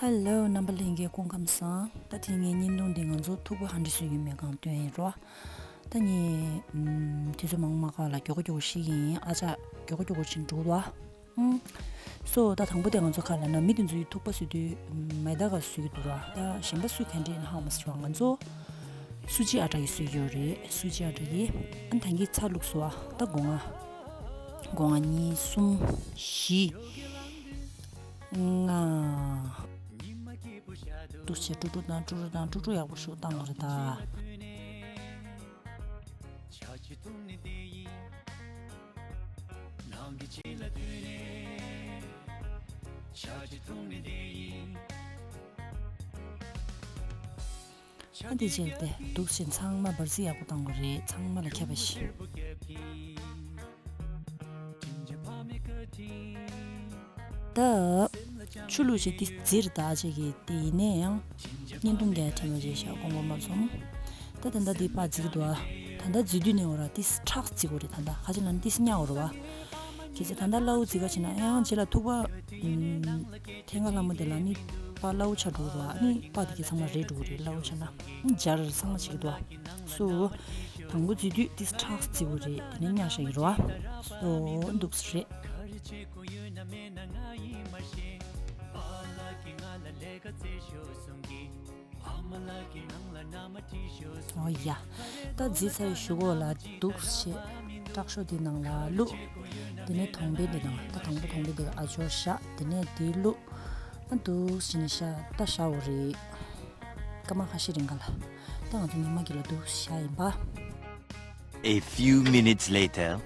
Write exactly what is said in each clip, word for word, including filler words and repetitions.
ཧེ་ལོ། རྣམ་པ་ལྷན་རྒྱས་སྐུ་ཁམས་བཟང་། ད་དེ་ངའི་བརྙན་ཐུང་འདི་ང་ཚོ་ཐུག་པ་ཧ་འདྲི་སུ་ཡོད་མེད་གང་སྟོན་ཡིན་རོ། ད་ངས་ཨམ་དུས་ཚོད་མང་མ་ཁག་ལ་མགྱོགས་མགྱོགས་ཤིག་ཡིན། ཨ་ཅག་མགྱོགས་མགྱོགས་ཕྱིན་འགྲོ་བ། ཨུམ། སོ་ད་དང་པོ་དེ་ང་ཚོ་ཁ་ལ་ན་མི་དེ་ཚོའི་ཐུག་པ་སུ་དུས་མེ་ད་ག་སུ་གི་འདུག་ར། ད་གཞན་པ་སུ་ག་འདྲས་ཧ་མ་སི་ར། ང་ཚོ་སུ་ཅི་ཨ་ཏྲ་གི་སུ་ཡོད་རེད། སུ་ཅི་ཨ་ཏྲ་གི་ཨ་ད་གི་ཚ་ལུགས་སུ་ཨ་ད་སྒོ་ང་སྒོ་ང་གཉིས་གསུམ་བཞི། ལྔ། འདུག་བྱས་ཀྲུག་ཀྲུག་དང་ཀྲུག་ཀྲུག་དང་ཀྲུག་ཀྲུག་ཡག་པོ་ཞིག་བཏང་བ་རེད་ད། ཨ་འདི་བྱས་ཏེ་འདུག་བྱས་ཚང་མ་འབར་རྩི་ཡག་པོ་བཏང་བ་རེད། ཚང་མ་ལ་ཁྱབ་པ་ཞིག་ད་ཆུ་བླུགས་བྱས་འདི་བརྫིས་རེད་ད། ཨ་ཅེ་གིས་དེ་ཡིན་ན་ཡང་བརྙན་ཐུང་རྒྱག་ཡ་དྲན་པ་བརྗེད་ཤག་དགོངས་པ་མ་ཚོམ། ད་ད་ད་འདི་ཕར་བརྫིས་ཀྱི་འདུག་ཨ། ད་ད་བརྫིས་དུས་ནས་འོ་ར་ཏིས་ཁྲག་བརྫིས་དགོས་རེད། ད་ད་ཁ་ཅིག་ལ་ནི་ཏིས་ཉག་འོ་ར་བ། གལ་སྲིད་ད་ད་སླ་བོ་བརྫིས་ཁ་ཕྱིན་ན་ཡང་རྗེས་ལ་ཐུག་པ་ཨུམ་ཐེངས་ཁ་ལྷ་མོ་དེ་ལ་ནི་པ་སླ་བོ་ཆགས་འགྲོ་གི་རེད་བ། ནི་པ་དེ་གི་ཚང་མ་རེད་འགྲོ་གི་རེད། སླ་བོ་ཆགས་ན་ནི་སྦྱར་ཚང་མ་བྱེད་ཀྱི་འདུག་ཨ། སོ། དང་པོ་བརྫིས་དུས་ཏིས་ཁྲག་བརྫིས་དགོས་རེད། དེ་ནས་ཉག་ཤ་ཡི་རོ་ཨ། སོ་འདུག་སེ་རེད། ཨོ་ཡ། ད་རྫིས་ཚར་གཞུག་གོ་ལ་འདུག་བྱས་དྲག་ཤོས་དེ་ནང་ལ་བླུགས། དེ་ནས་དོང་པའི་དེ་ནང་ད་དང་པོ་དོང་པའི་དེ་ལ་ཨ་ཅོར་བཞག་དེ་ནས་དེ་བླུགས། ཨ་འདུག་བྱས་ནས་བཞག་ད་བཞག་འོ་རེད། སྐར་མ་ཁ་ཤས་རིང་ག་ལ། ད་ང་ཚོ་ཉི་མ་གི་ལ་འདུག་བཞག་ཡིན་པ། A few minutes later.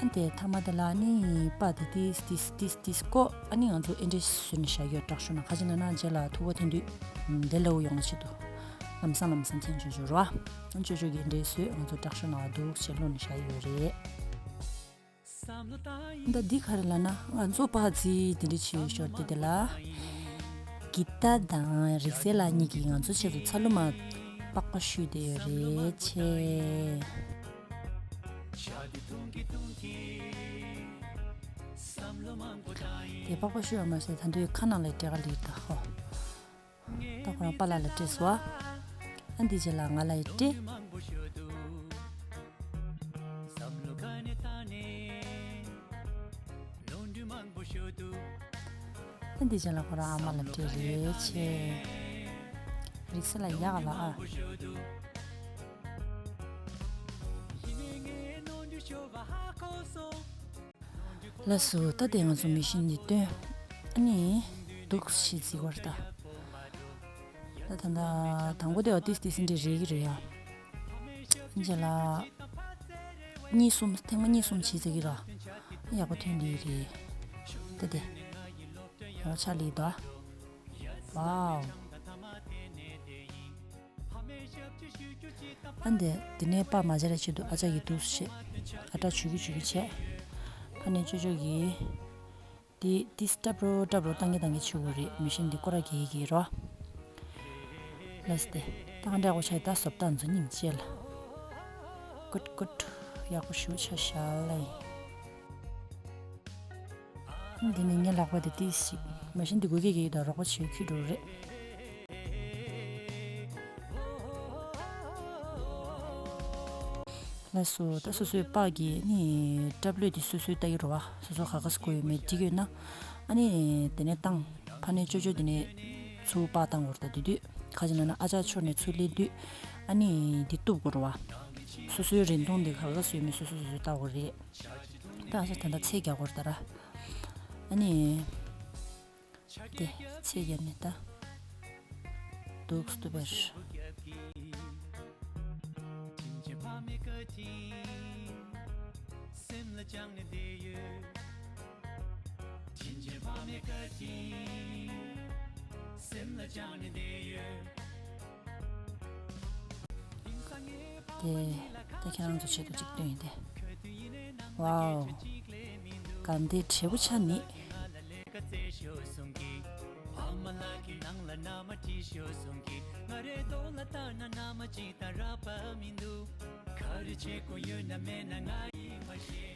ཨ་དེ་ཐ་མ་དེ་ལ་ནི་པ་དེ་ཏིས་ཏིས་ཏིས་ཏིས་ཀོ། ཨ་ནི་ང་ཚོ་ཨེ་འདྲས་བཟོས་ནས་བཞག་ཡོད། དྲག་ཤོས་ན་ཁ་ཅིག་ན་ན་རྗེས་ལ་ཐུག་པ་འཐེན་དུས་དེ་ལ་འུ་ཡོང་བ་ཆེད་དུ་ལམ་སང་ལམ་སང་འཐེན་ཆོག་ཆོག་རོ། ཨ་ཅོ་ཅོ་གི་ཨེ་འདྲས་བཟོས་ང་ཚོ་དྲག་ཤོས་ན་འདུག་བྱས་བླུགས་ནས་བཞག་ཡོད་རེད། ད་འདི་ག་རེ་ལབ་ན་ང་ཚོ་པ་རྫིས་དེ་འདྲ་བྱས་ཡོད་ཞོར་དེ་དེ་ལ། གི་ཏ་དང་རིག་གསལ་ལགས་གཉིས་ཀྱིས་ང་ཚོ་ཆེད་དུ་ཚ་ལུ་མ་པགས་པ་བཤུས་བསྡད་ཡོད་རེད་ཆེ། དེ་པགས་པ་བཤུས་ཡོད་མ་ཟད་ད་དུང་ཁ་ནང་ལ་སྤྲད་ག་ལིར་ད་ཧོ། ད་ཁོ་རང་པཱ་ལགས་ལ་སྤྲད་སོང་ཨ། ཨ་འདི་རྗེས་ལ་ང་ལ་ཡི་སྤྲད། ཨ་འདི་རྗེས་ལ་ཁོ་རང་ཨ་མ་ལ་སྤྲད་རེད་ཆེ། རིག་གསལ་ལགས་ཡག་ལ་ཨ། ལགས་སོ། ད་དེ་ང་ཚོ་མི་ཤིན་འདི་བཏོན། ཨ་ནི་འདུག་སེ་བརྫིས་པ་རེད་ད། ད་ད་ད་དང་པོ་དེ་བ་ཏིས་ཏིས་འདྲ་རེད་ཀྱི་རེད་ཡ། རྗེས་ལ་གཉིས་གསུམ་ཐེངས་མ་གཉིས་གསུམ་བྱས་ཟེར་གྱི་ར། ཡག་པོ་ཐོན་འདི་རེད། ད་དེ་ཡག་ཆ་ལི་ད། ཝའོ། ཨ་འདི་དེ་ནས་པ་མ་སྦྱར་ཡ་ཆེད་དུ་ཨ་ཅག་གིས་འདུག་སེ་བྱས། ཨ་ཏྲ་ཆུ་གི་ཆུ་གི་བྱས། ཕ་ནས་ཅོ་ཅོ་གིས། དེ་དེ་སྲབ་རོ་སྲབ་རོ་བཏང་གི་བཏང་གི་བྱེད་དགོས་རེད། མི་ཤིན་འདི་སྐོར་ར་རྒྱག་གི་རོ། ལགས་སེ། ད་ག་འདྲ་གོ་ཆ་ཡི་ད་སོབ་ད་ཚོ་སྙིང་རྗེ་ལ། ཀུད་ཀུད། ཡག་པོ་ཞེ་པོ་ཆགས་ཤག་ལ་ཡིན། འདི་ནི་ངའི་ལག་པ་དེ་ཏིས་ཤིག་མ་གཞི་འདི་དགོས་ཀྱི་ཡོད་ད། རོགས་པ་བྱེད་ཁྱུད་འགྲོ་རེད། ལགས་སོ། ད་སོ་སོའི་པགས་ཀྱི་ནི་སྲབ་ལོས་དེ་སོ་སོའི་ལྟ་གི་རོ་བ། སོ་སོ་ག་ག་སུ་དགོས་ཡོད་མེད་འགྲིག་ཡོད་ན། ཨ་ནི་དེ་ནས་བཏང་། ཕ་ནས་ཅོ་ཅོ་དེ་ནས་ཚུར་པགས་བཏང་དགོས་རེད་ད། དེ་དུས་ཁ་ཅིག་ན་ན་ཨ་ཅག་ཕྱོགས་ནས་ཚུར་སླེབས་དུས་ཨ་ནི་འདི་གཏུབ་དགོས་རོ་བ། སོ་སོའི་རིན་ཐུང་འདི་ག་ག་སུ་ཡོད་མེད་སོ་སོ་སོ་སོས་ལྟ་དགོས་རེད། ད་ཨ་ཅག་ད་ལྟ་ཚད་རྒྱག་དགོས་རེད་ད་ར། ཨ་ནི། དེ་ཚད་རྒྱག་ནས་ད། འདུག་སྟུ་བེར། དེ། ད་ཁྱེད་རང་ཚོ་ཆེད་དུ་གཅིག་སྟོན་ཡིན་ཏེ། ཝའོ། ག་འདི་བྲེ་པོ་ཆ་ནི།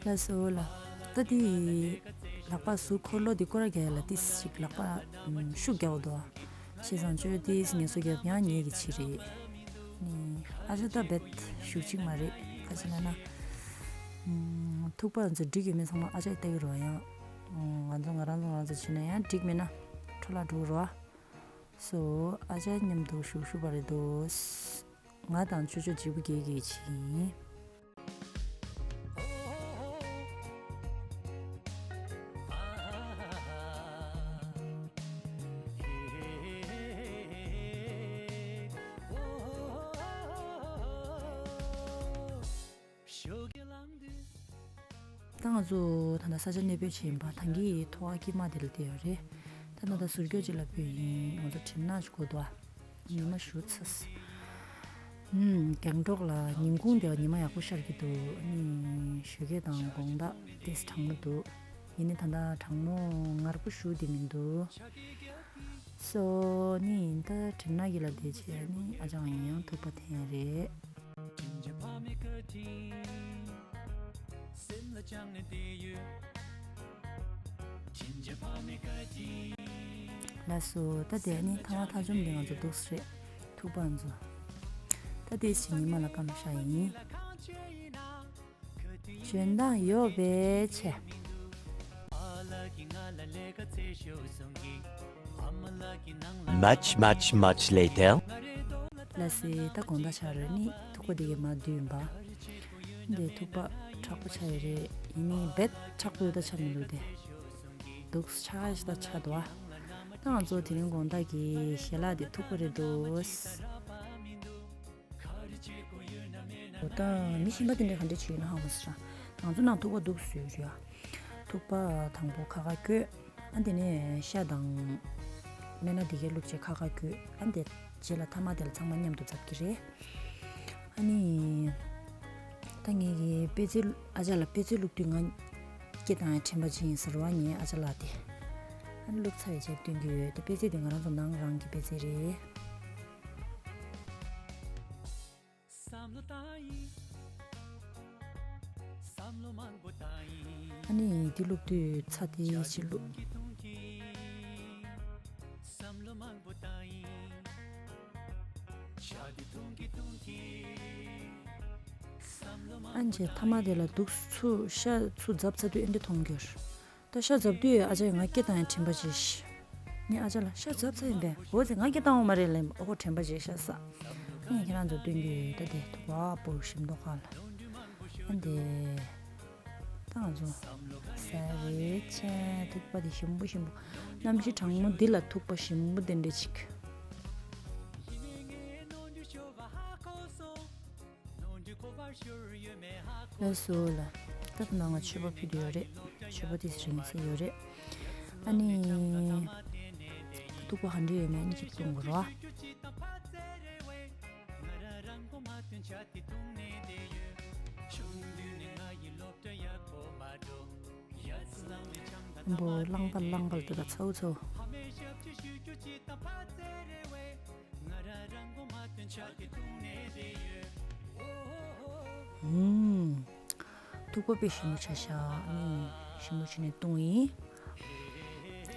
ལགས་སོ་ལ། ད་འདི་ལག་པ་ཟུར་འཁོར་ལོ་འདི་སྐོར་ར་རྒྱག་ཡ་ལ་ཏིས་ཤིག་ལག་པ་ཤུགས་རྒྱག་འོ་དོ། བྱས་ཙང་ཅོ་ཏིས་ངལ་གསོ་རྒྱབ་ཡང་ངེད་ཀྱི་ཕྱི་རེད། ནི་ཨ་ཅག་ད་རྦད་ཞུགས་གཅིག་མ་རེད། ཁ་ཅིག་ལ་ན། ཐུག་པ་ཚོ་འགྲིག་ཡོད་མེད་ཚང་མ་ཨ་ཅག་ལྟ་གི་རོ་ཡང་། ང་ཚོ་ང་རང་ཚོ་ང་རང་ཚོ་བྱས་ན་ཡང་འགྲིག་མེད་ན་འཕྲོ་བརླག་འགྲོ་གི་རོ། སོ་ཨ་ཅག་མཉམ་དུ་ཞུགས་ཞུགས་པ་རེད་དོ། ང་དང་ཅོ་ཅོ་ལྗིད་པོ་རྒྱས་རྒྱས་བྱེད་ཀྱི་ཡིན། ད་ང་ཚོ་ད་ལྟ་ས་ཆ་གནས་སྤོས་བྱེད་ཡིན་པ། ཐང་གི་ཐོག་ཨ་ཀི་མ་དེ་ལ་བསྡད་ཡོད་རེད། ད་ད་ལྟ་ཟུར་སྐྱོད་ཅིག་ལ་སྤོས་ཡིན། ང་ཚོ་གྲིབ་ནག་ཅིག་གོ་འདུག་ཨ། ཉི་མ་ཞུ་ཚེས། ཨུམ། རྒྱང་སྒྲོག་ལ་ཉིན་གུང་དེ་ཉི་མ་ཡག་པོ་ཤར་གྱི་འདུག་ཨ་ནི་ཞོགས་ཀས་དང་དགོང་དག་ཏོག་ཙམ་གྲང་མོ་འདུག་ཡིན་ནའི་ད་ལྟ་གྲང་མོ་ངར་པོ་ཞུ་དེ་མི་འདུག་སོ་ནི་ཡིན་ད་གྲིབ་ནག་གི་ལ་བསྡད་བྱས་ནི་ཨ་ཅག་ཡང་ཡང་ཐུག་པ་འཐེན་རེད། ལགས་སོ། ད་དེ་ནི་ཐ་མ་ཐ་ཆུམ་འདི་ང་ཚོ་འདུག་སེ་རེད། ཐུག་པ་ང་ཚོ། ད་དེ་ཕྱི་ཉི་མ་ལ་སྐམ་ཤ་ཡིན། འཇོན་ཐང་ཡོད་པའི་ཆེ། Much, much, much later. ལགས་སེ། ད་དགོང་དག་ཆགས་རེད། ནི་ཐུག་པ་འདི་གའི་མ་བསྡུས་ཡིན་པ། འདི་ཐུག་པ་མཁྲེགས་པོ་ཆགས་ཡོད་རེད། ཡིན་ནའི་རྦད་མཁྲེགས་པོ་ཡོད་ད་ཆགས་མི་འདུག་སྟེ། འདུག་ཆགས་ཤ་ད་ཆགས་འདུག་ཨ། ད་ང་ཚོ་དེ་རིང་དགོང་དག་གི་ཞལ་ལག་འདི་ཐུག་པ་རེད་འདུག་འོ་ད་མི་གཞན་པ་དེ་འདྲས་ག་འདྲས་བྱེད་ཡོད་ན་ཧ་གོ་སོང་། ང་ཚོ་ནང་ཐུག་པ་འདུག་བཟོས་ཡོད་རེད་ཨ། ཐུག་པ་དང་པོ་ཁ་ཁ་བསྐྱོད། ཨ་དེ་ནས་ཤ་དང་སྨན་སྣ་དེ་གའི་བླུགས་བྱས་ཁ་ཁ་བསྐྱོད། ཨ་དེ་རྗེས་ལ་ཐ་མག་དེ་ལ་ཚང་མ་མཉམ་དུ་འཛབ་ཀྱི་རེད། ཨ་ནི། ད་ངེད་ཀྱི་པད་ཚལ་ཨ་ཅག་ལ་པད་ཚལ་བླུགས་དུས་ང་སྐེ་བཏང་ཡ་དྲན་པ་ཅིག་ཡིན་ཟེར་བ་ངའི་ཨ་ཅག་ལགས་དེ། ཨ་ནི་བླུགས་ཚར་བའི་རྗེས་སྟོན་གྱི་ཡོད་དེ། པད་ཚལ་དེ་ང་རང་ཚོ་ནང་རང་གི་པད་ཚལ་རེད། ཨ་ནི་འདི་བླུགས་དུས་ཚྭ་དེ་ཞིག་བླུགས། ཨ་ནི་ཐ་མག་དེ་ལ་འདུག་ཚུར་ཤ་ཚུར་འཛབ་ཚར་དུས་ཨེ་འདྲ་མཐོང་གྱུར། ད་ཤ་འཛབ་དུས་ཨ་ཅག་ང་སྐེ་བཏང་ཡ་དྲན་པ་བྱས་ཤག་ངས་ཨ་ཅག་ལ་ཤ་འཛབ་ཚར་ཡིན་པས། འོ་ཙི་ང་སྐེ་བཏང་འོང་མ་རེད་ལབ། ཨོ་ཧོ་དྲན་པ་བྱས་ཤག་ས། ངས་ཁྱེད་རང་ཚོ་སྟོན་གྱི་ཡོད། ད་དེ་ཐུག་པ་པོ་ཞིམ་མདོག་ཁ་ལ། ཨ་འདི། ད་ང་ཚོ་ཟ་རེད་ཆེ། ཐུག་པ་དེ་ཞིམ་པོ་ཞིམ་པོ། གནམ་གཤིས་གྲང་མོ་འདི་ལ་ཐུག་པ་ཞིམ་པོ་དེ་འདྲ་ཅིག་ལགས་སོ་ལ། ད་ད་ནང་ང་མཆོད་པ་ཕུལ་དུ་ཡོད་རེད། མཆོད་པ་དེ་རིང་ཟེར་ཡོད་རེད། ཨ་ནི། ཐུག་པ་ག་འདྲ་ཡོད་མེད་ཨ་ནི་ཅིག་གཏོང་དགོས་རོ། འབོ་རླངས་པ་རླངས་པ་ལ་དེ་ག་ཚའུ་ཚའུ། ཨུམ། ཐུག་པ་དཔེ་ཞིམ་པོ་ཆགས་ཤག་ཨ་ནི་ཞིམ་པོ་བྱས་ནས་བཏུང་ཡིན།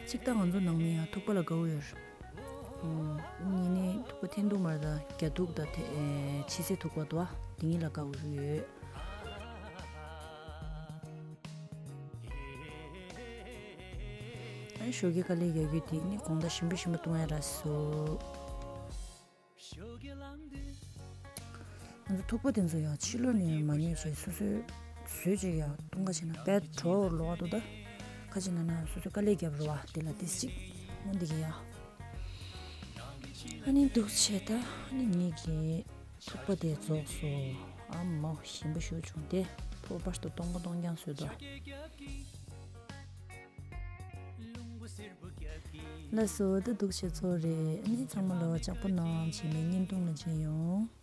གཅིག་ད་ང་ཚོ་ནང་མི་ཡང་ཐུག་པ་ལ་དགའ་བོ་ཡོད་རེད། ཨུམ། ཉིན་ནས་ཐུག་པ་འཐེན་འདུག་མ་རེད། ད་རྒྱ་ཐུག་ད་དེ་ཕྱི་ཚེ་ཐུག་པ་དོ་དེ་གཉིས་ལ་དགའ་བོ་ཡོད། ཨ་ཞོགས་ཀས་དཀའ་ལས་རྒྱག་རྒྱུ་དེ་ནི་དགོང་དག་ཞིམ་པོ་ཞིམ་པོ་བཏུང་ཡ་རག་སོ། ང་ཚོ་ཐུག་པ་དེ་ཚོ་ཡང་ཕྱི་ལོགས་ནས་མ་ཉོས་བྱས་སོ་སོའི་བཟོས་བྱས་ཡང་བཏུང་ག་བྱས་ན་དཔེ་བྲོ་བར་ལོག་འདུག་ད་ཁ་ཅིག་ན་ན་སོ་སོའི་དཀའ་ལས་བརྒྱབ་རོགས་ཨ། དེ་ལ་ཏིས་ཅིག་སྔོན་འདི་གི་ཡ། ཨ་ནི་འདུག་བྱས་ད་ཨ་ནི་ངེད་ཀྱི་ཐུག་པ་དེ་རྫོགས་སོ། ཨ་མོ་ཞིམ་པོ་ཞིག་བྱུང་སྟེ་ཐོག་པར་དུ་སྟོང་པ་སྟོང་རྐྱང་བཟོས་དོ། ལགས་སོ། ད་འདུག་བྱས་ཚོ་རེད། ཨ་ནི་ཚང་མ་ལོ་ལྕགས་པོ་གནང་བྱས་ནས་བརྙན་ཐུང་ལ་མཇལ་ཡོང་།